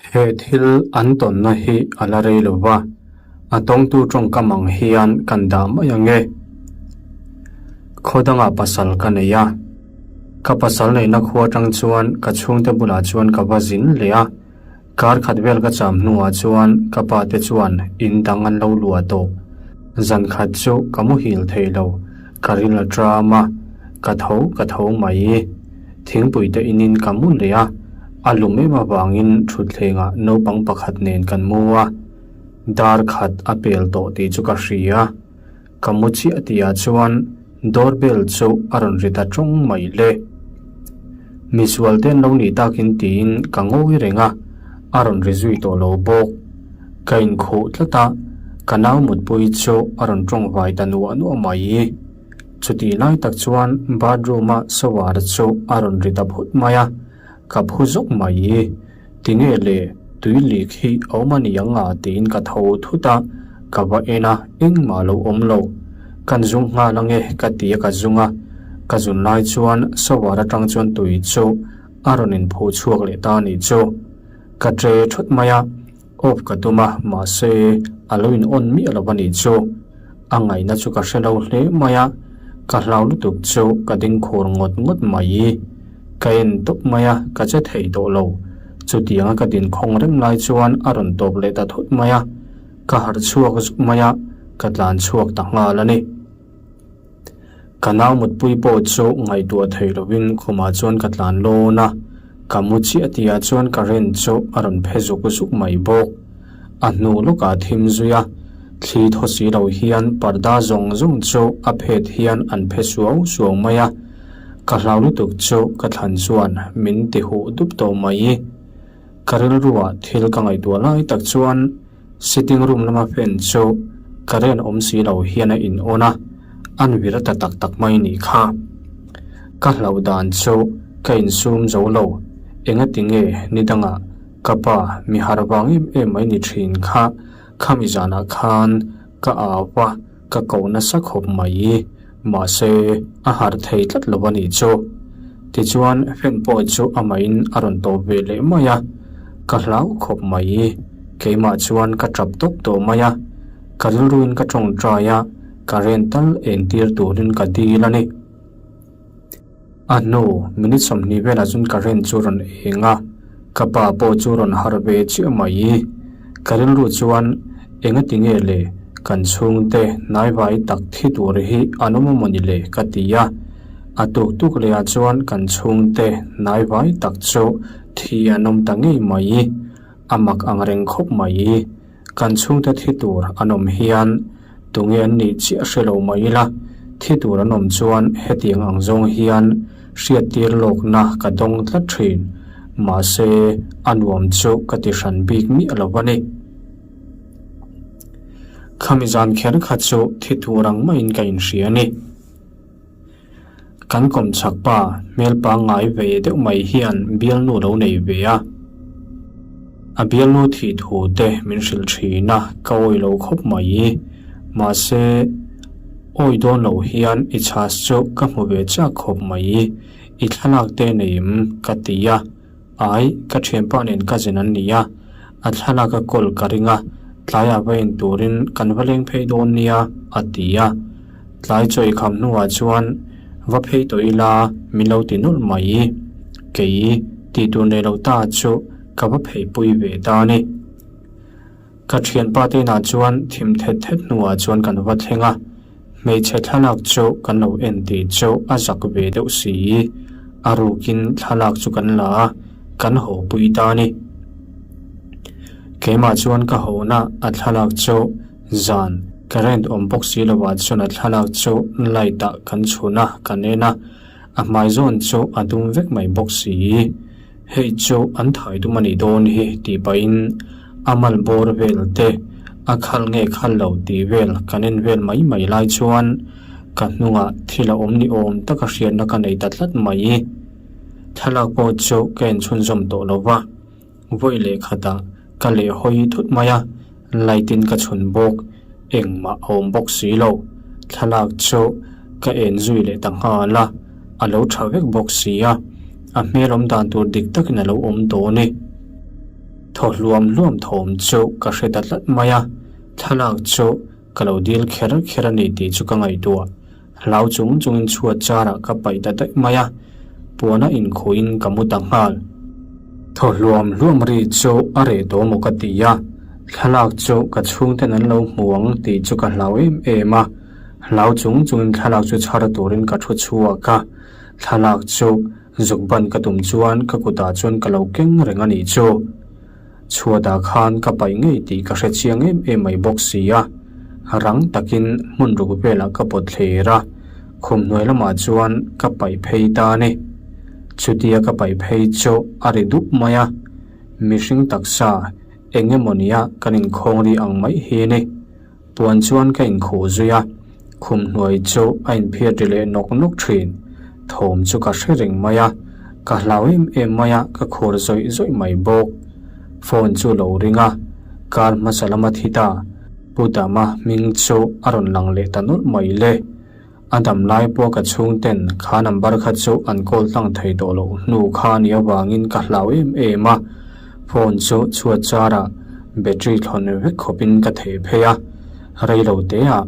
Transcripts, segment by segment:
He thil an tawnna hi a la rei lo va, a tawngtu tawngkam ang hian kan dah mai ang e. Khaw dangah pasal ka nei a, ka pasal neihna khua atang chuan ka chhungte bulah chuan ka va zin leh a, kar khat vel ka cham hnuah chuan ka pa te chuan in dang an lo luah tawh. Zan khat chu ka muhil thei lo, ka ril a tram a, ka tho ka tho mai. Thingpui te inin ka mu leh a, a lum em avangin thutthlengah naupang pakhat nen kan mu a, dar khat a pel tawh tih chu ka hria. Ka mu chiah tihah chuan door bell chu a rawn ri ta tawng mai le. Misual te an lo nih takin tiin ka ngawi reng a, a rawn ri zui tawh lo bawk. Ka inkhuh tlat a, ka nau mutpui chu a rawn tawng vai ta nuah nuah mai. Chutih lai tak chuan bathroom-a shower chu a rawn ri ta phut mai a, ka phu zawk mai. Tinge le, tui lik hi a awm a ni ang a tiin ka tho thut a, ka va en a, engmah lo awm lo. Kan zung nghal ange ka ti a ka zung a, ka zun lai chuan shower atang chuan tui chu a rawn inphuh chhuak leh ta a nih chu. Ka tre thut mai a. Off ka tum a, mahse a lo in on miah lo a nih chu. A ngaihna chu ka hre lo hle mai a, ka hlau lutuk chu ka ding khur ngawt ngawt mai. Ka en tawp mai a, ka che thei tawh lo. Chutianga ka din khawng reng lai chuan a rawn tawp leh ta thut mai a, ka harh chhuak zuk mai a, ka tlan chhuak ta nghal a ni. Ka nau mutpui pawh chu ngaihtuah thei lovin khumah chuan ka tlan lawn a, ka mu chiah tihah chuan current chu a rawn phe zuk zuk mai bawk. A hnu lawkah thim zui a, thli thaw si lo hian parda zawng zawng chu a phet hian an phe suau suau mai a, ka hlau lutuk chu ka thlan chuan min ti huh dup tawh mai. Ka rilruah thil ka ngaihtuah lai tak chuan Sitting room lama fan chu current awm si lo hian a in on a, an vir ta tak tak mai nih kha. Ka hlauh dan chu ka insum zo lo, engati nge ni dangah ka pa mi har vang em em mai ni thin kha khami zanah khan ka au a, ka ko nasa khawp mai, mahse a harh thei tlat lo a nih chu. Tichuan fan pawh chu amahin a rawn tawp ve leh mai a, ka hlau khawp mai, keimah chuan ka tap tawp tawh mai a, ka rilruin ka tawngtai a, ka ren tal entir turin ka dil a ni. A hnu minute 20 velah chuan current chu rawn eng a, ka pa pawh chu rawn harh ve chiah mai. Ka rilru chuan engati nge le kan chhungte hnaivai tak thi tur hi an awm amawni le ka ti a, a tuk tuk leh ah chuan kan chhungte hnaivai tak chu thi an awm ta ngei mai, a mak ang reng khawp mai. Kan chhungte thi tur an awm hian tunge an nih chiah hre lo mai ila, thi tur an awm chuan hetiang ang zawng hian hriattir lawkna ka dawng tlat thin. Mahse, a nuam chu ka ti hran bik miah lo a ni. Khami zan kher kha chu thi tur ang maiin ka inhria a ni. Kan kawmchhak pa hmel pangngai ve deuh mai hian bialnu lo nei ve a, a bialnu thih thu te min hrilh thin a, ka awi lo khawp mai. Mahse, awi dawn loh hian i chhas chu ka hmu ve chak khawp mai, i thlalak te nei em ka ti a. Ai, ka thianpa nen cousin an ni a, a thlalak a call ka ring a, tlaiah va en turin kan va leng phei dawn nia, a ti a. Tlai chaw i kham hnuah chuan va phei tawh ila min lo ti nawlh mai. Kei tih tur nei lo ta chu ka va pheipui ve ta a ni. Ka thianpa te inah chuan thim thet thet hnuah chuan kan va thleng a, hmeichhe thlalak chu kan lo en tih chu a zak ve deuh si. A rukin thlalak chu kan la a, kan haw pui ta a ni. Keimah chuan ka hawhna a thlalak chu zan current awm bawk si lovah chuan a thlalak chu light ah kan chhun a, kan en a, a hmai zawn chu a dum vek mai bawk si. Hei chu an thai dum a nih dawn hi tih pahin a mal bawr vel te a khal nge khal lo tih vel kan en vel mai mai lai chuan ka hnungah thil a awm ni awm taka hriatna ka nei ta tlat mai. Thlalak pawh chu ka en chhunzawm tawh lo va, vawi leh khatah ka leh hawi thut mai a, light in ka chhun bawk, engmah a awm bawk si lo. Thlalak chu ka en zui leh ta nghal a, a lo tha vek bawk si a, a hmel awm dan tur dik takin a lo awm tawh a ni. Thaw hluam hluam thawm chu ka hre ta tlat mai a, thlalak chu ka lo dil kher kher a ni tih chu ka ngaihtuah. Hlau chung chungin chhuat charah ka paih ta daih mai a, puana inkhuhin ka mu ta nghal. Thaw hluam hluam ri chu a reh tawh maw ka ti a, thlalak chu ka chhungten an lo hmu ang tih chu ka hlau em em a. Hlau chung chungin thlalak chu chhar turin ka thu chhuak a, thlalak chu zuk ban ka tum chuan ka kutah chuan ka lo keng reng a nih chu. Chhuatah khan ka paih ngei tih ka hre chiang em em mai bawk si a, rang takin hmun ruk velah ka pawt thlir a, khum hnuai lamah chuan ka paih phei ta a ni. Chutia ka paih phei chu a ri dup mai a, mihring taksa eng emaw nia kan inkhawng ri ang mai hi a ni. Puan chuan ka inkhuh zui a, khum hnuai chu a inphiat ri leh nawk nawk thin. Thawm chu ka hre reng mai a, ka hlau em em mai a, ka khur zawih zawih mai bawk. Phone chu lo ring a, kar hmasa lama thi ta, Pu Dama hming chu a rawn lang leh ta nawlh mai le. A dam lai pawh ka chhungten kha number kha chu an call tlang thei tawh loh hnu kha nia vangin ka hlau em em a, phone chu chhuat charah battery thlawn vek khawpin ka theh phei a, rei lo te ah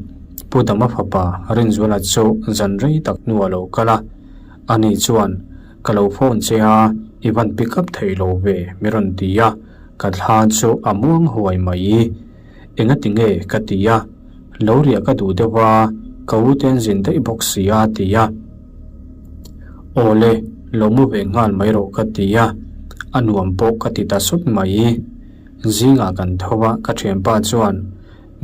Pu Dama fapa Rinzuala chu zan rei tak hnuah lo kal a, ani chuan ka lo phone che a i van pick up thei lo ve mi rawn ti a, ka thla chu a muang huai mai. Engati nge ka ti a, lo riah ka duh deuh a, ka u te an zin daih bawk si a ti a. Aw le, lo mu ve nghal mai rawh ka ti a, a nuam pawh ka ti ta sawt mai. Zingah kan tho a, ka thianpa chuan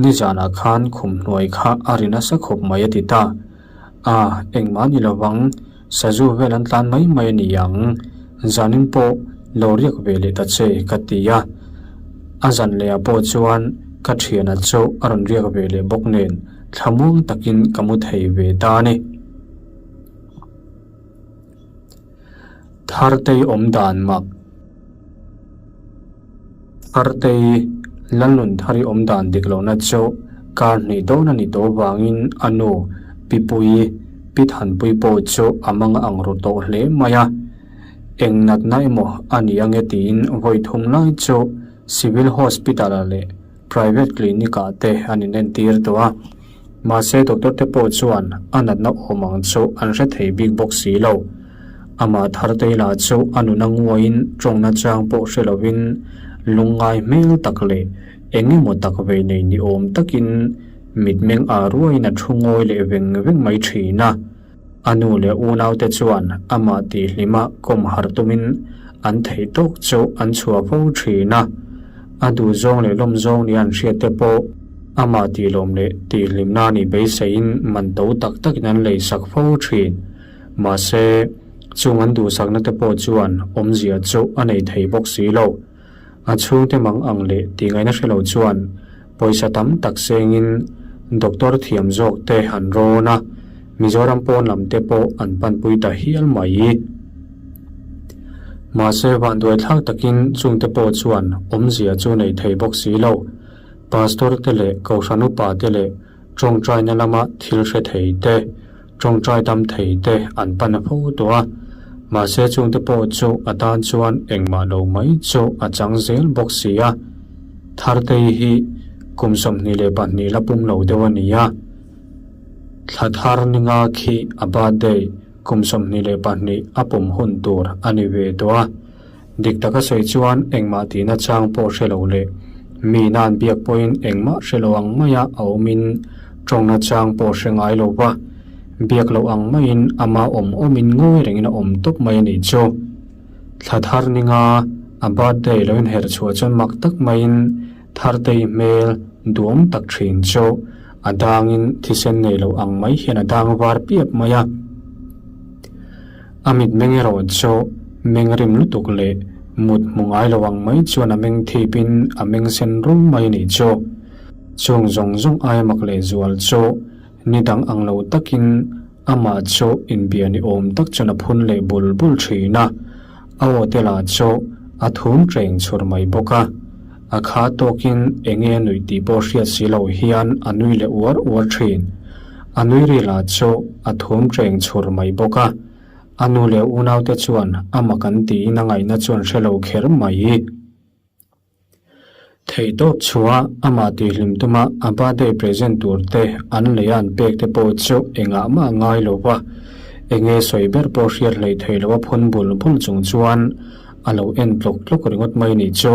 nizanah khan khum hnuai kha a ri nasa khawp mai a ti ta. A, engmah ni lovang, sazu vel an tlan mai mai a ni ang, zanin pawh lo riak ve leh ta che ka ti a. A zan lehah pawh chuan ka thiana chu a rawn riak ve leh bawk nen thlamuang takin ka mu thei ve ta a ni. Thartei awm dan mak. Thartei Lalnunthari awm dan dik lohna chu kar hnih dawn a ni tawh vangin a nu Pi Puii, Pi Thanpuii pawh chu a mang ang ru tawh hle mai a. Eng natna emaw a ni ange tiin vawi thum lai chu Civil Hospital-ah leh Private Clinic-ah te an inentir tawh a. Mahse doctor te pawh chuan a natna awm ang chu an hre thei bik bawk si lo. Amah Thartei lah chu a nuna nguaiin tawngna chang pawh hre lovin lungngai hmel tak leh eng emaw tak vei nei ni awm takin mitmeng ah ruaiin a thu ngawi leh veng veng mai thin a. A nu leh unaute chuan amah tihhlima kawm harh tumin an theih tawk chu an chhuah fo thin a. A duhzawng leh lawmzawng nia an hriat te pawh amah tihlawm leh tihhlimna nih beiseiin man to tak takin an leisak fo thin. Mahse, chung an duhsakna te pawh chuan awmzia chu a nei thei bawk si lo. A chhungte mang ang leh tihngaihna hre lo chuan pawisa tam tak sengin doctor thiam zawk te an rawn a, Mizoram pawn lam te pawh an panpui ta hial mai. Mahse vanduai thlak takin chungte pawh chuan awmzia chu nei thei bawk si lo. Pastor te leh Kohhran upa te leh Tawngtaina lama thil hre thei te, tawngtai dam thei te an pan a fo tawh a, mahse chungte pawh chu a tan chuan engmah lo mai chu a chang zel bawk si a. Thartei hi kum 22 la pum lo deuh a ni a, thla thar ninga khi a birthday kum 22 a pum hun tur a ni ve tawh a. Dik taka sawi chuan engmah tihna chang pawh hre lo leh mi nan biak pawhin engmah hre lo ang maia a awmin tawngna chang pawh hre ngai lo va, biak loh ang maiin ama awm awmin ngawi rengin a awm tawp mai a nih chu. Thla thar ninga a birthday lo inherh chhuah chuan mak tak maiin Thartei hmel duam tak thin chu a dangin thisen nei lo ang mai hian a dang var piap mai a. A mitmeng erawh chu meng rim lutuk leh mut hmu ngai lo ang mai chuan a meng thipin a meng sen rum mai a nih chu. Chung zawng zawng aia mak leh zual chu ni dang ang lo takin amah chu inbia ni awm tak chuan a phun leh bul bul thin a, a aw te lah chu a thum ṭeng chhur mai bawk a. A kha tawkin enge a nuih tih pawh hriat si lo hian a nui leh uar uar thin. A nui ri lah chu a thum ṭeng chhur mai bawk a. A nu leh unaute chuan a mak an tiin a ngaihna chuan hre lo kher mai. Theihtawp chhuah amah tihhlim tuma a birthday present tur te an lei a an pek te pawh chu engah mah a ngai lo va, enge sawi ber pawh hriat hleih thei lo a phun bul bul chung chuan a lo en tlawk tlawk ringawt mai nih chu.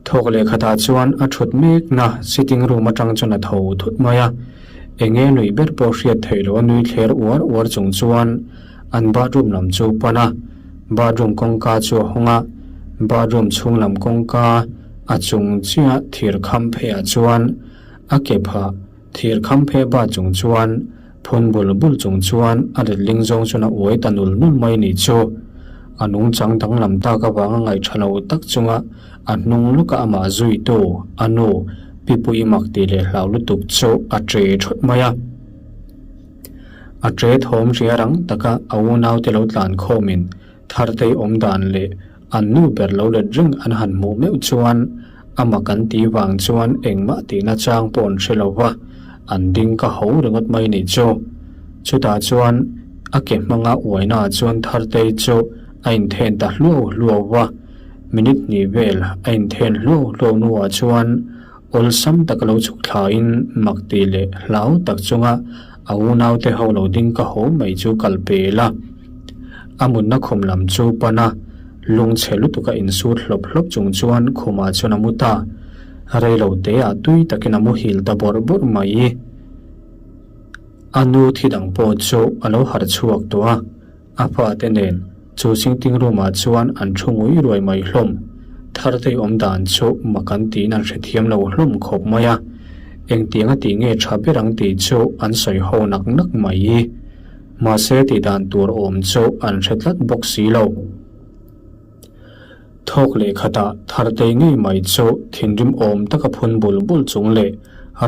Thawk leh khatah chuan a thut mekna sitting room atang chuan a tho thut mai a, enge nuih ber pawh hriat theih loh a nui thler uar uar chung chuan an bathroom lam chu pan a, bathroom kawngka chu a hawng a, bathroom chhung lam kawngka a chung chiah thir kham pheiah chuan a ke phah thir kham phei bat chung chuan phun bul bul chung chuan a letling zawng chuan a uai ta nul nul mai nih chu. A nungchang danglam tak avanga ngaihṭha lo tak chunga a hnung lawka amah zuitu a nu Pi Puii mak tih leh hlau lutuk chu a ṭe ṭhawt mai a. A ṭe thawm ria rang taka a unaute lo tlan khawmin Thartei awm dan leh an nu ber lo let reng an han hmuh meuh chuan a mak an tih vang chuan engmah tihna chang pawh an hre lo va, an ding ka ho ringawt mai nih chu. Chutah chuan a ke hmanga uaina ah chuan Thartei chu a inthen ta hluau hluau va, minute hnih vel a inthen hluau hluau hnuah chuan Awlsam tak lo chhuk thlain mak tih leh hlau tak chunga a unaute ho lo ding ka haw mai chu kal pel a. A mutna khum lam chu pan a, lungchhe lutuka insut hlawp hlawp chung chuan khumah chuan a mu ta. Reilo teah tui takin a muhil ta bawrh bawrh mai. A nu thi dang pawh chu a lo harh chhuak tawh a. A fate nen chu sitting room ah chuan an thu ngui ruai mai hlawm. Thartei awm dan chu mak an tiin an hrethiam lo hlawm khawp mai a. Engtiang a tih nge tha ber ang tih chu an sawi ho nak nak mai. Mahse tih dan tur awm chu an hre tlat bawk si lo. Thawk leh khatah Thartei ngei mai chu thinrim awm taka phun bul bul chung leh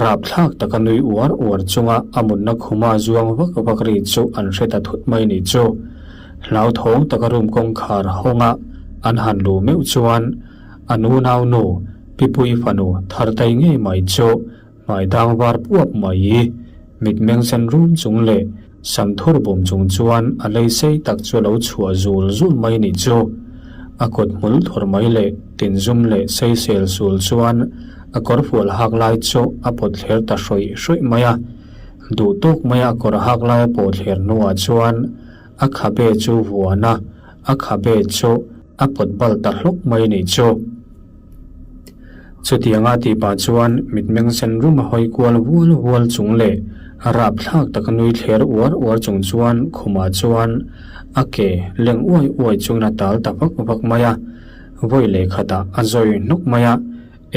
rapthlak taka nui uar uar chunga a mutna khuma zuang vak vak ri chu an hre ta thut mai nih chu. Hlauthawng taka room kawngkhar hawnga an han luh meuh chuan an unau nu Pipuii fanu Thartei ngei mai chu Hmai dang var puap mai, mitmeng sen rum chung leh sam thur bum chung chuan a lei sei tak chu a lo chhuah zul zul mai nih chu. A kut hmul thur mai leh tinzum leh sei sel sul chuan a kawr fual hak lai chu a pawt thler ta hrawih hrawih mai a. Duh tawk maia a kawr hak lai a pawh thler hnuah chuan a khabe chu vuan a, a khabe chu a pawt bal ta hlawk mai nih chu. Chutianga tih pah chuan mitmeng sen rum a hawi kual vual vual chung leh a rapthlak taka nui thler uar uar chung chuan khumah chuan a ke leng uai uai chungin a tal ta vak vak mai a, vawi leh khatah a zawi hnawk mai a,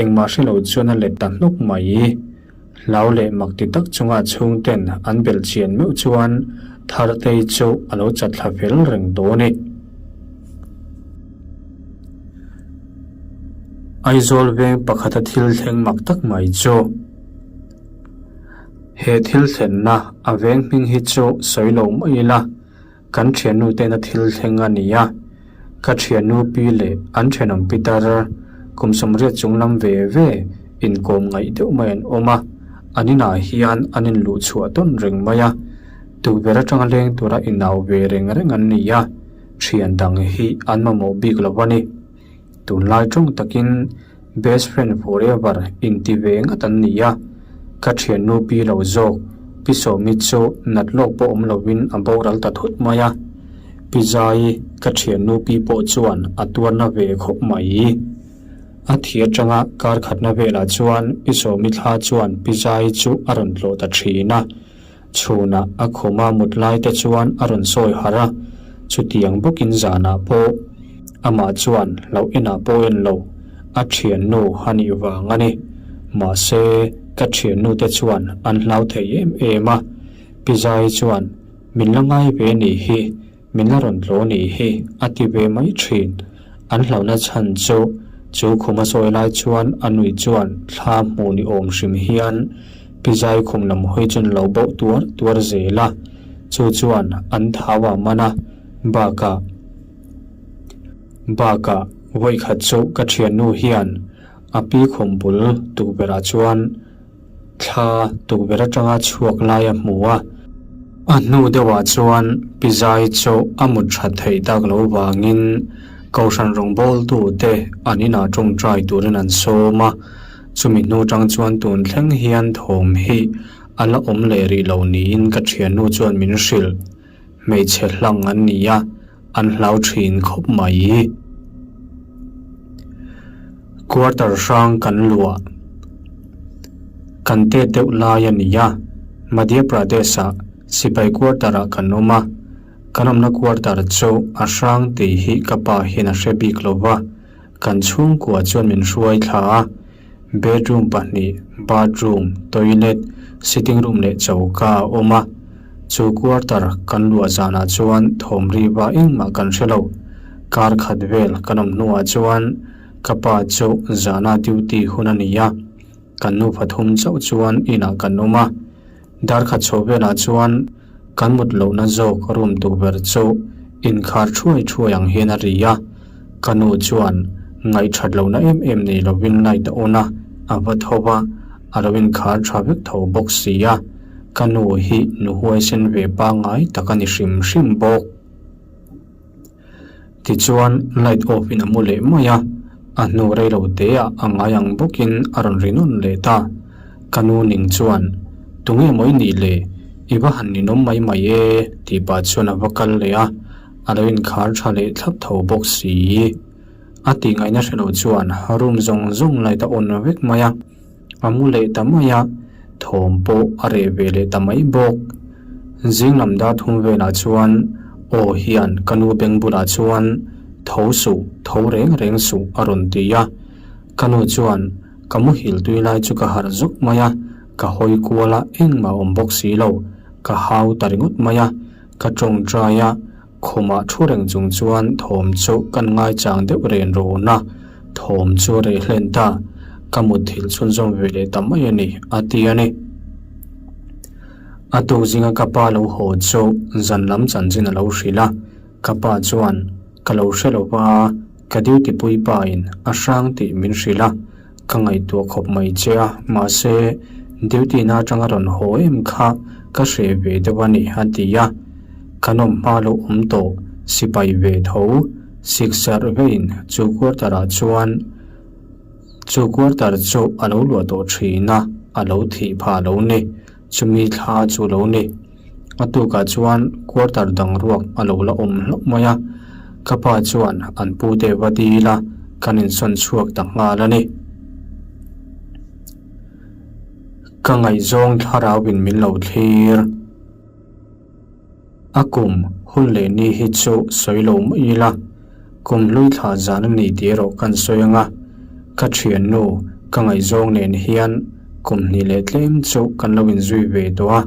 engmah hre lo chuan a let ta hnawk mai. Hlau leh mak ti tak chunga chhungten an belh chian meuh chuan Thartei chu a lo chat thla fel reng tawh a ni. Aizawl veng pakhata thil thleng mak tak mai chu he thil thlenna a veng hming hi chu sawi lo mai ila. Kan thiannu tena thil thleng a ni a, ka thiannu pi leh an thenawm pitar kum 80 chung lam ve ve inkawm ngaih deuh mai an awm a, an inah hian an inluh chhuah tawn reng mai a, tukverh atanga leng tura inau ve reng reng an ni a, thian dang hi an mamawh bik lo a ni. Tunlai tawng takin best friend forever inti ve ngat an ni a, ka thiannu pi lo zawk Pi Sawmi chu nat lawk pawh awm lovin a boral ta thut mai a, Pi Zai ka thiannu pi pawh chuan a tuarna ve khawp mai. A thi atanga kar khatna velah chuan Pi Sawmi thla chuan Pi Zai chu a rawn tlawh ta thin a. Chhunah a khuma mut lai te chuan a rawn sawi harh a, chutiang bawkin zanah pawh amah chuan hlauh enah pawh en lo, a thiannu a nih vang a ni. Mahse, ka thiannu te chuan an hlau thei em em a, Pi Zai chuan min la ngai ve nih hi, Min la rawn tlaw nih hi a ti ve mai thin. An hlauhna chhan chu chu khum a sawi lai chuan a nui chuan thla hmuh ni awm hrim hian Pi Zai khum lam hawi chuan lo bauh tuar tuar zel a, chu chuan an thau a man a, bakah bakah vawikhat chu ka thiannu hian a pi khum bul tukverh ah chuan Thla tukverh atanga chhuak lai a hmu a. A hnu deuhah chuan Pi Zai chu a mut that theih tak lo vangin. Kohhran rawngbawltute an inah tawngtai turin an sawm a, chumi hnu tang chuan tun thleng hian thawm hi a la awm leh rih lo niin ka thiannu chuan min hrilh. Hmeichhe hlang an ni a, an hlau thin khawp mai. Quarter hrang kan luah. Kan tet deuh lai a ni a, Madhya Pradesh-ah sipai quarter-ah kan awm a. Kan awmna quarter chu a hrang tih hi ka pa hian a hre bik lo va, kan chhungkua chuan min hruai thla a. Bedroom pahnih, bathroom, toilet, sitting room leh choka a awm a. Chu quarter kan luah zanah chuan thawm ri va engmah kan hre lo. Kar khat vel kan awm hnuah chuan ka pa chu zana duty hun a ni a, kan nu pathum chauh chuan inah kan awm a. Dar khat chho velah chuan kan mut lohna zawk room tukverh chu inkhar thuai thuai ang hian a ri a, ka nu chuan ngaihthat lohna em em nei lovin light a on a, a va tho va, a lo inkhar tha vek tho bawk si a, ka nu hi nu huaisen ve pangngai tak a ni hrim hrim bawk. Tichuan light off in a mu leh mai a, a hnu rei lo te ah a ngai ang bawkin a rawn ri nawn leh ta. Ka nu ning chuan, Tunge maw i nih le? I va han ninawm mai mai e tih pah chuan a va kal leh a, a lo inkhar tha leh thlap tho bawk si. A tih ngaihna hre lo chuan room zawng zawng light a on vek mai a. A mu leh ta mai a, thawm pawh a reh ve leh ta mai bawk. Zing lam dar thum velah chuan aw hian ka nu beng bulah chuan tho suh, tho reng reng suh a rawn ti a. Ka nu chuan ka muhil tui lai chu ka harh zuk mai a, ka hawi kual a engmah awm bawk si lo, ka hau ta ringawt mai a, ka tawngtai a, Khumah thu reng chung chuan thawm chu kan ngaichang deuh ren rawn a, thawm chu a reh hlen ta, ka mutthilh chhunzawm ve leh ta mai a ni, a ti a ni. A tuk zinga ka pa lo haw chu zan lam chanchin a lo hrilh a, ka pa chuan ka lo hre lo va, ka duty pui pain a hrang tih min hrilh a, Ka ngaihtuah khawp mai che a, mahse duty na atanga rawn haw em kha ka hreh ve deuh a ni a ti a. Ka nawm hma lo awm tawh sipai ve tho sikserh vein chu quarter ah chuan chu quarter chu a lo luah tawh thin a, a lo thih phah lo ni. Chumi thla chu lo ni. A tukah chuan quarter dang ruak a lo la awm hlauh mai a, ka pa chuan an pute va dil a, kan insawn chhuak ta nghal a ni. Ka ngaihzawng thlarauin min lo thlir. A kum hun leh ni hi chu sawi lo mai ila, kum hlui thla zan a ni tih erawh kan sawi ang a, ka thiannu ka ngaihzawng nen hian kum hnih leh tlem chu kan lo inzui ve tawh a,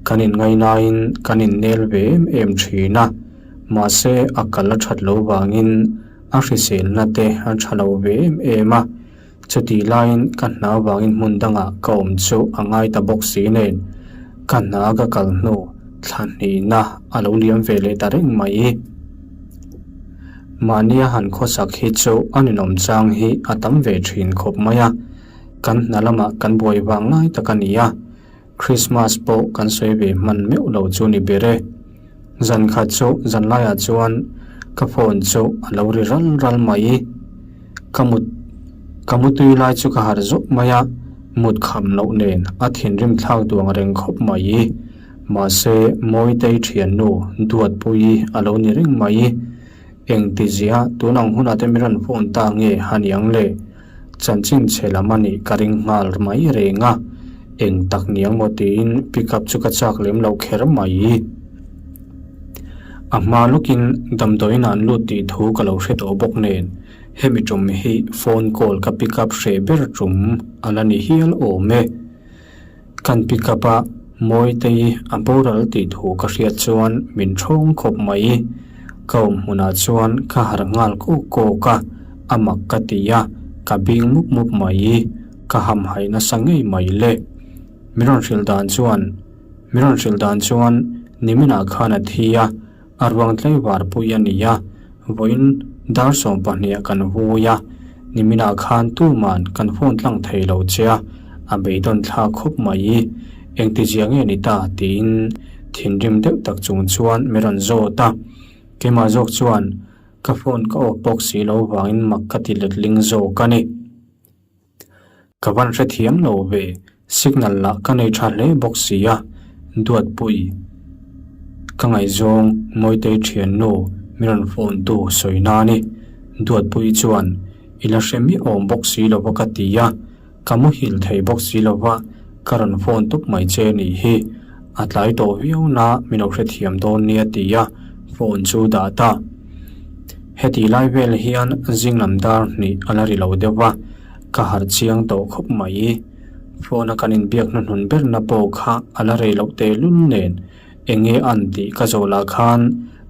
kan inngainaiin kan innel ve em em thin a, mahse a kal a that lo vangin a hriselna te a tha lo ve em em a. Chutih laiin ka hna vangin hmun dangah ka awm chu a ngai ta bawk si nen, ka hna ka kal hnu thla hnihna a lo liam ve leh ta reng mai. Mahnia han khawsak hi chu a ninawm chang hi a tam ve thin khawp mai a, kan hna lamah kan buai vang lai tak a ni a. Christmas pawh kan sawi ve hman meuh lo chu ni ber e. Zan khat chu zan laiah chuan ka phone chu a lo ri ral ral mai. Ka mut ka mutui lai chu ka harh zawk mai a, mut kham loh nen a thinrim thlak duang reng khawp mai. Mahse Mawitei thiannu Duatpuii a lo ni reng mai. Engti zia tun ang hunah te min rawn phone ta nge a niang le? Chanchin chhe lam a nih ka ring nghal mai reng a, eng tak niang maw tiin pick up chu ka chak lem lo kher mai. A hma lawkin damdawiin ah an lut tih thu ka lo hre tawh bawk nen, hemi tum hi phone call ka pick up hreh ber tum a la ni hial awm e. Kan pick up a, Mawitei a boral tih thu ka hriat chuan min thawng khawp mai. Ka awm hmunah chuan ka harh nghal kawk kawk a, a mak ka ti a, ka bing mup mup mai. Ka hamhaih nasa ngei mai le. Min rawn hrilh dan chuan, min rawn hrilh dan chuan niminah khan a thi a, A ruang tlaivar pui a ni a, vawiin dar 12 ah kan vui a, niminah khan tuman kan phone tlang thei lo che a, a beidawn thlak khawp mai i, engtizia nge ni ta tiin thinrim deuh tak chung chuan min rawn zawt a, keimah zawk chuan. Ka phone ka off bawk si lo vangin mak ka ti letling zawk a ni. Ka van hrethiam lo ve, signal lah ka nei tha hle bawk si a, Duatpui. Ka ngaihzawng Mawitei thiannu mi rawn phone tu sawi na ni. Duatpui chuan i la hre miah awm bawk si lo va ka ti a, ka muhil thei bawk si lo va, ka rawn phone tup mai che nih hi. A tlai tawh viau na mi lo hrethiam dawn nia ti a, phone chu dah ta. Heti lai vel hian zinglam dar hnih a la ri lo deuh va, ka harh chiang tawh khawp mai. Phone a kan inbiak hnuhnun berna pawh kha a la rei loh tehlul nen eng nge an tih ka zawh lah khan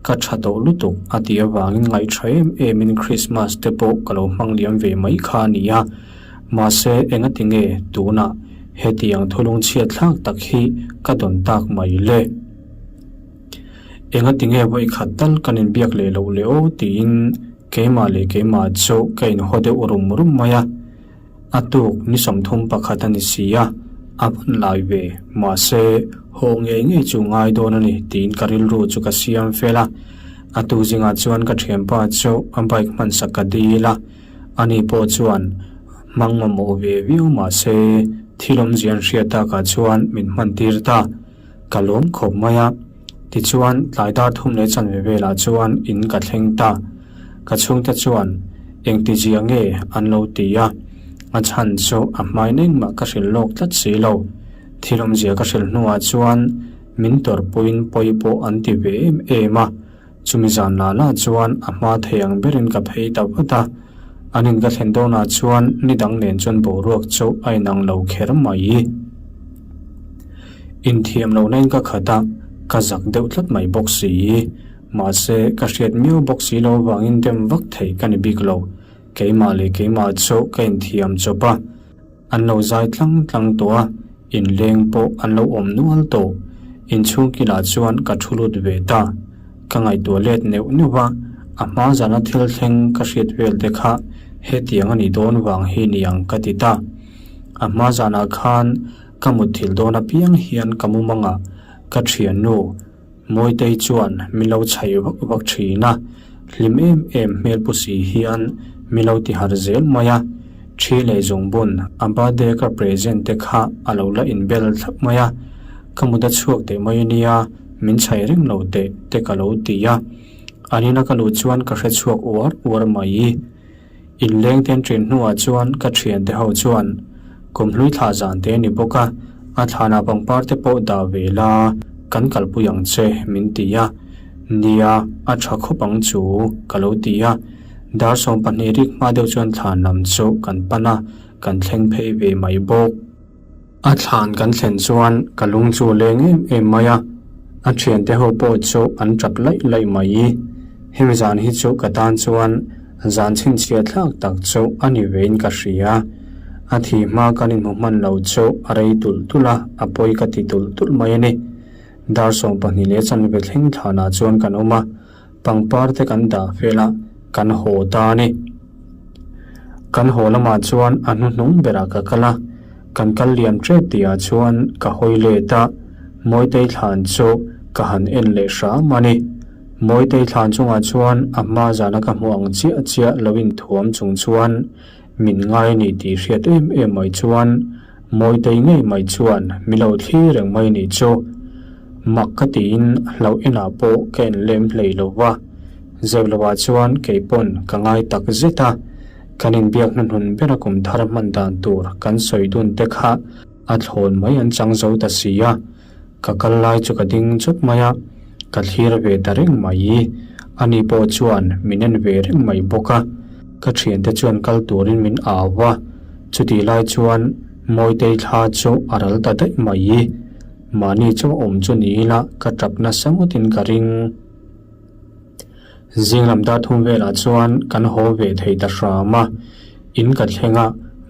ka tha tawh lutuk a tih avangin ngaihṭha em emin Christmas te pawh ka lo hmang liam ve mai kha a ni a. Mahse engati nge tunah hetiang thulung chhiat thlak tak hi ka dawn tak mai le? Engati nge vawi khat tal kan inbiak leh loh le aw tiin keimah leh keimah chu ka inhaw deuh rum rum mai a. A tuk ni 30 pakhat a ni si a, a hman lai ve. Mahse, haw ngei ngei chu ngai dawn a ni tiin ka rilru chu ka siam fel a. A tuk zingah chuan ka thianpa chu a bike hmansak ka dil a, ani pawh chuan hmang mamawh ve viau mahse thil awmzia an hriat takah chuan min hmantir ta. Ka lawm khawp mai a, tichuan tlai dar thum leh chanve velah chuan in ka thleng ta. Ka chhungte chuan engti zia nge an lo ti a, a chhan chu a hmain engmah ka hrilh lawk tlat si lo. Thil awmzia ka hrilh hnuah chuan min tawrhpuiin pawi pawh an ti ve em em a. Chumi zan lah lah chuan a hma thei ang berin ka phei ta vat a, an in ka thlen dawnah chuan ni dang nen chuan boruak chu a inang lo kher mai. Inthiam lohna in ka khat a, ka zak deuh tlat mai bawk si. Mahse, ka hriat miau bawk si lo avangin dem vak theih ka ni bik lo. Keimah leh keimah chu ka inthiam chawp a. An lo zai tlang tlang tawh a, inleng pawh an lo awm nual tawh. Inchhung kilah chuan ka thu lut ve ta. Ka ngaihtuah let neuh neuh a, a hma zana thil thleng ka hriat vel te kha hetiang a nih dawn vang hi ni ang ka ti ta. A hma zanah khan ka mutthilh dawn apiang hian ka mumangah ka thiannu Mawitei chuan min lo chhaih vak vak thin a, hlim em em hmel pu si hian min lo ti harh zel mai a. Thi leh zungbun a birthday ka present te kha a lo la inbel thlap mai a, ka mut a chhuak teh mai ania min chhaih reng lo teh te ka lo ti a. An ina ka luh chuan ka hre chhuak uar uar mai. Inleng ten ṭin hnuah chuan ka ṭhiante ho chuan kumhlui thlah zan te a ni bawk a, a thlanah pangpar te pawh dah ve la, kan kalpui ang che min ti a. Nia, a ṭha khawp ang chu ka lo ti a. Dar 12 rik hma deuh chuan thlan lam chu kan pan a, kan thleng phei ve mai bawk. A thlan kan thlen chuan ka lung chu a leng em em mai a, a thiante ho pawh chu an tap laih laih mai. Hemi zan hi chu ka tan chuan zan chhinchhiah thlak tak chu a ni vein ka hria. A thih hma kan inhmu hman lo chu a rei tulh tulh a, a pawi ka ti tulh tulh mai a ni. Dar 12 leh chanve thleng thlanah chuan kan awm a, pangpar te kan dah fel a, kan haw ta a ni. Kan haw lamah chuan a hnuhnung berah ka kal a, kan kal liam tep tihah chuan ka hawi let a, Mawitei thlan chu ka han en leh hram a ni. Mawitei thlan chungah chuan a hma zana ka hmuh ang chiah chiah lo inthuam chung chuan min ngai a ni tih hriat em em mai chuan Mawitei ngei mai chuan min lo thlir reng mai nih chu. Mak ka tiin hlauh enah pawh ka en lem hlei lo va. Zep lovah chuan kei pawn ka ngai tak zet a, kan inbiak hnuhnun bera kum thar hman dan tur kan sawi dun te kha a thlawn mai an chang zo ta si a. Ka kal lai chu ka ding chawt mai a, ka thlir ve ta reng mai. Ani pawh chuan min en ve reng mai bawk a, ka thiante chuan kal turin min au a, chutih lai chuan Mawitei thla chu a ral ta daih mai. Mahni chu awm chu ni ila ka tap nasa ngawtin ka ring. Zing lam dar thum velah chuan kan haw ve thei ta hram a, in ka thleng a,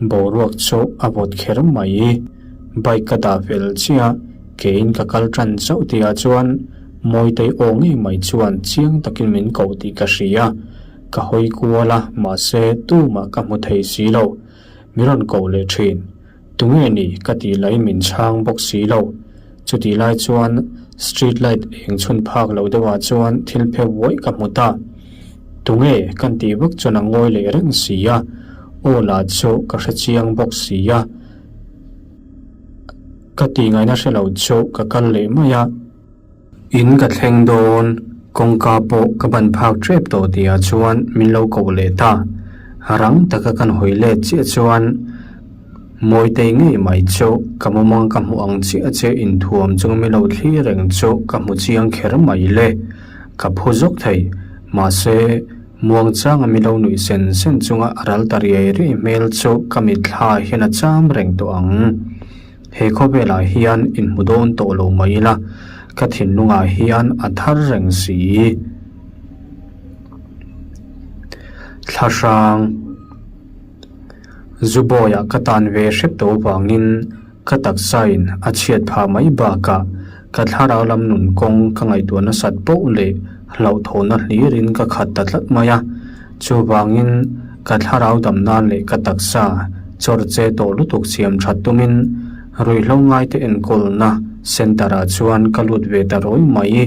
boruak chu a vawt kher mai. Bike ka dah fel chiah a, keiin ka kal tan chauh tihah chuan Mawitei aw ngei mai chuan chiang takin min koh tih ka hria. Ka hawi kual a, mahse tumah ka hmu thei si lo. Min rawn koh leh thin. Tunge ni ka tih lahin min chhang bawk si lo. Chutih lai chuan street light eng chhun phak lo deuhah chuan thil phe buai ka hmu ta. Tunge kan tih vak chuan a ngawi leh reng si a, aw lah chu ka hre chiang bawk si a. Ka tih ngaihna hre lo chu ka kal leh mai a. In ka thleng dawn, kawngka pawh ka ban phak tep tawh tihah chuan min lo koh leh ta. Rang taka kan hawi let chiah chuan Mawitei ngei mai chu ka mumang ka hmuh ang chiah che inthuam chung min lo thlir reng chu ka hmu chiang kher mai le. Ka phu zawk thei, mahse muangchanga min lo nuih sen sen chunga a ral ta riai riai hmel chu ka mitthla hian a cham reng tawh ang. He khawvelah hian inhmu dawn tawh lo mai ila, ka thinlungah hian a thar reng si. Thlahrang Zubawiah ka tan ve hrep tawh vangin ka taksain a chhiat phah mai bakah ka thlarau lam nun kawng ka ngaihtuah nasat poh leh hlauhthawhna hlirin ka khat ta tlat mai a. Chuvangin, ka thlarau dam nan leh ka taksa chawr che tawh lutuk siam that tumin ruihhlo ngaite enkawlna centre ah chuan ka lut ve ta rawi mai.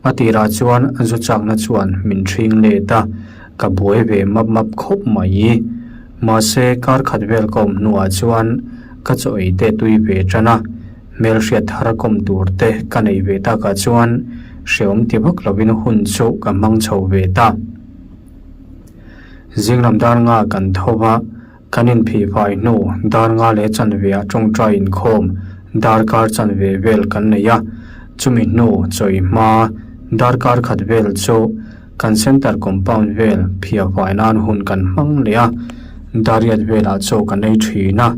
A tirah chuan zu chakna chuan min ṭhing let a, ka buai ve map map khawp mai. Mahse, kar khat vel ka awm hnuah chuan ka chaw ei te tui ve ṭan a, hmelhriat thar kawm tur te ka nei ve takah chuan hreawm ti vak lovin hun chu ka hmang chho ve ta. Zinglam dar nga kan tho va, kan inphih fai hnu dar nga leh chanve ah tawngtai inkhawm darkar chanve vel kan nei a, chumi hnu chawi hma darkar khat vel chu kan centre compound vel phiah fai nan hun kan hmang leh a, dariat velah chaw kan ei thin a,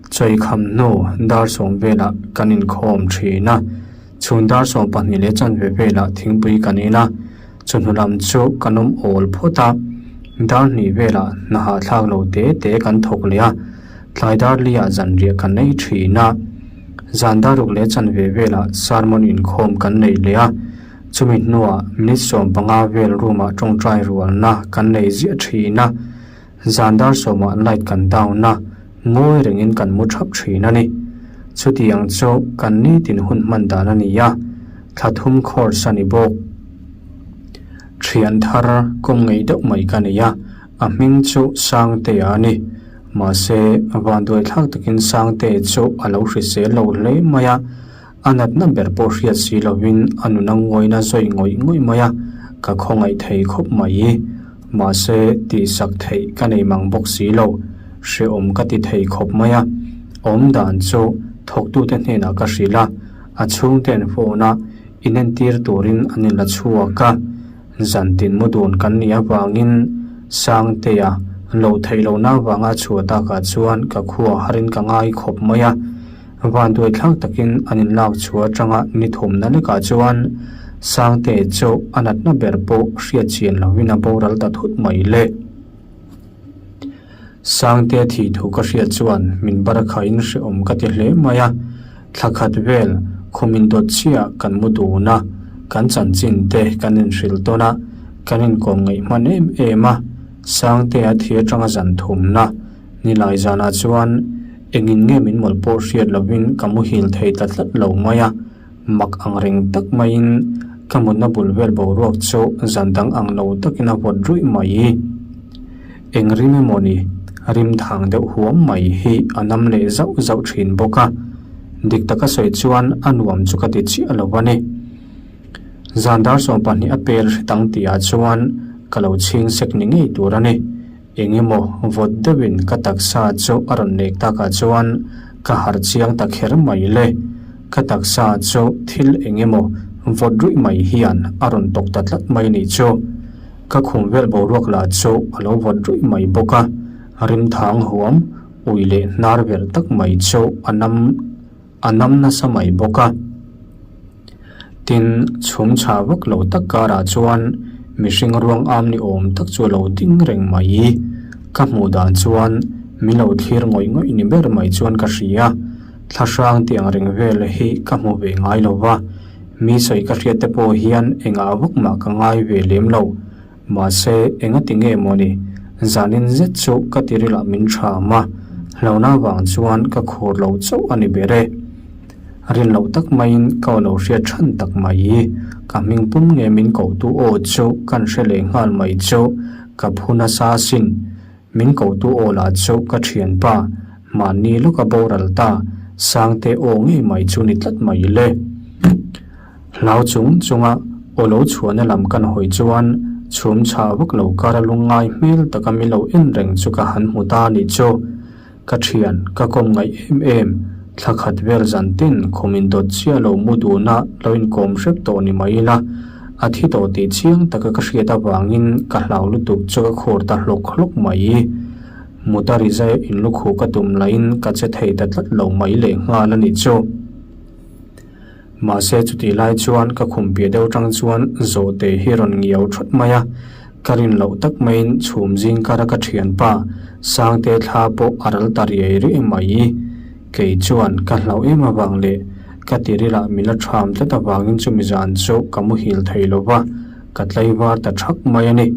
chawi kham hnu dar sawm velah kan inkhawm thin a. Chhun dar 12 leh chanve velah thingpui kan in a, chawhnu lam chu kan awm awl phawt a, dar hnih velah hna hahthlak lo te te kan thawk leh a, tlai dar liah zanriah kan nei thin a, zan dar ruk leh chanve velah sermon inkhawm kan nei leh a, chumi hnuah minute 15 vel room ah tawngtai rualna kan nei ziah thin a. Zan dar sawmah light kan down a, ngawi rengin kan mu thap thin a ni. Chutiang chu kan nitin hun hman dan a ni a, thla thum course a ni bawk. Thian thar kawm ngei deuh mai ka nei a, a hming chu Sangtea a ni. Mahse, vanduai thlak takin Sangtea chu a lo hrisel lo hle mai a, a natna ber pawh hriat si lovin a nuna ngawina zawi ngawih ngawih mai a, ka khawngaih thei khawp mai. Mahse, tihsak theih ka nei mang bawk si lo, hrehawm ka ti thei khawp mai a. Awm dan chu thawktute hnenah ka hrilh a, a chhungte'n phone a inentir turin an inla chhuak a. Zantin mu dun kan nih avangin Sangtea loh theih lohna avanga chhuah takah chuan ka khua harin ka ngai khawp mai a. Vanduai thlak takin an inlak chhuah atanga ni thumna lekah chuan Sangte chu a natna ber pawh hriat chian lovin a boral ta thut mai le. Sangte thih thu ka hriat chuan min bar khain hrehawm ka ti hle mai a, thla khat vel khum indawt chiah kan mu dun a, kan chanchin te kan inhrilh tawn a, kan inkawm ngaih hman em em a, Sangte a thi atanga zan thumna Nilai zanah chuan engin nge min mawlh pawh hriat lovin ka muhil thei ta tlat lo mai a, mak ang reng tak maiin ka mutna bul vel boruak chu zan dang ang lo takin a vawt ruih mai. Eng rim emaw ni, rim thang deuh huam mai hi a nam leh zauh zauh thin bawk a, dik taka sawi chuan a nuam chu ka ti chiah lo a ni. Zan dar 12 a pel hretang tihah chuan ka lo chhing sek ni ngei tur a ni. Eng emaw vawt deuhin ka taksa chu a rawn nek takah chuan ka harh chiang ta kher mai le. Ka taksa chu thil eng emaw vawt ruih mai hian a rawn tawk ta tlat mai nih chu. Ka khum vel boruak lah chu a lo vawt ruih mai bawk a, rimthang huam ui leh hnar verh tak mai chu a nam a nam nasa mai bawk a. Tin, chhum chhah vak lo tak karah chuan mihring ruang am ni awm tak chu a lo ding reng mai. Ka hmuh dan chuan min lo thlir ngawih ngawih ni ber mai chuan ka hria. Thlahrang tih ang reng vel hi ka hmu ve ngai lo va, mi sawi ka hriat te pawh hian engah vak mah ka ngai ve lem lo. Mahse, engati nge mawni? Zanin zet chu ka tirilah min ṭham a, hlauhna vang chuan ka khur lo chauh a ni ber e. Rin loh tak maiin ka aw lo hriat than tak mai. Ka hming pum nge min kohtu aw chu kan hre leh nghal mai chu ka phu nasa asin. Min kohtu aw lah chu ka thianpa, mahni lawka boral ta, Sangte aw ngei mai chu ni tlat mai le. Hlau chung chunga aw lo chhuahna lam kan hawi chuan chhum chhah vak lo kara lungngai hmel taka min lo en reng chu ka han hmu ta anih chu. Ka thian, ka kawm ngaih em em, thla khat vel zan tin khum indawt chiah lo mu duna lo inkawm hrep tawh ni mai ila, a thi tawh tih chiang taka ka hriat avangin ka hlau lutuk chu ka khur ta hlawk hlawk mai. Muta rizai inlukhuh ka tum lahin ka che thei ta tlat lo mai lehnghal a nih chu. Mahse chutih lai chuan ka khum piah deuh tang chuan zawhte hi rawn ngiau thawt mai a, ka rin loh tak maiin chhum zing kara ka thianpa Sangte thla pawh a ral ta riai riai mai. Kei chuan ka hlauh em avang leh ka tirilah min la tham tlat avangin chumi zan chu ka muhil thei lo va, ka tlaivar ta thak mai a ni.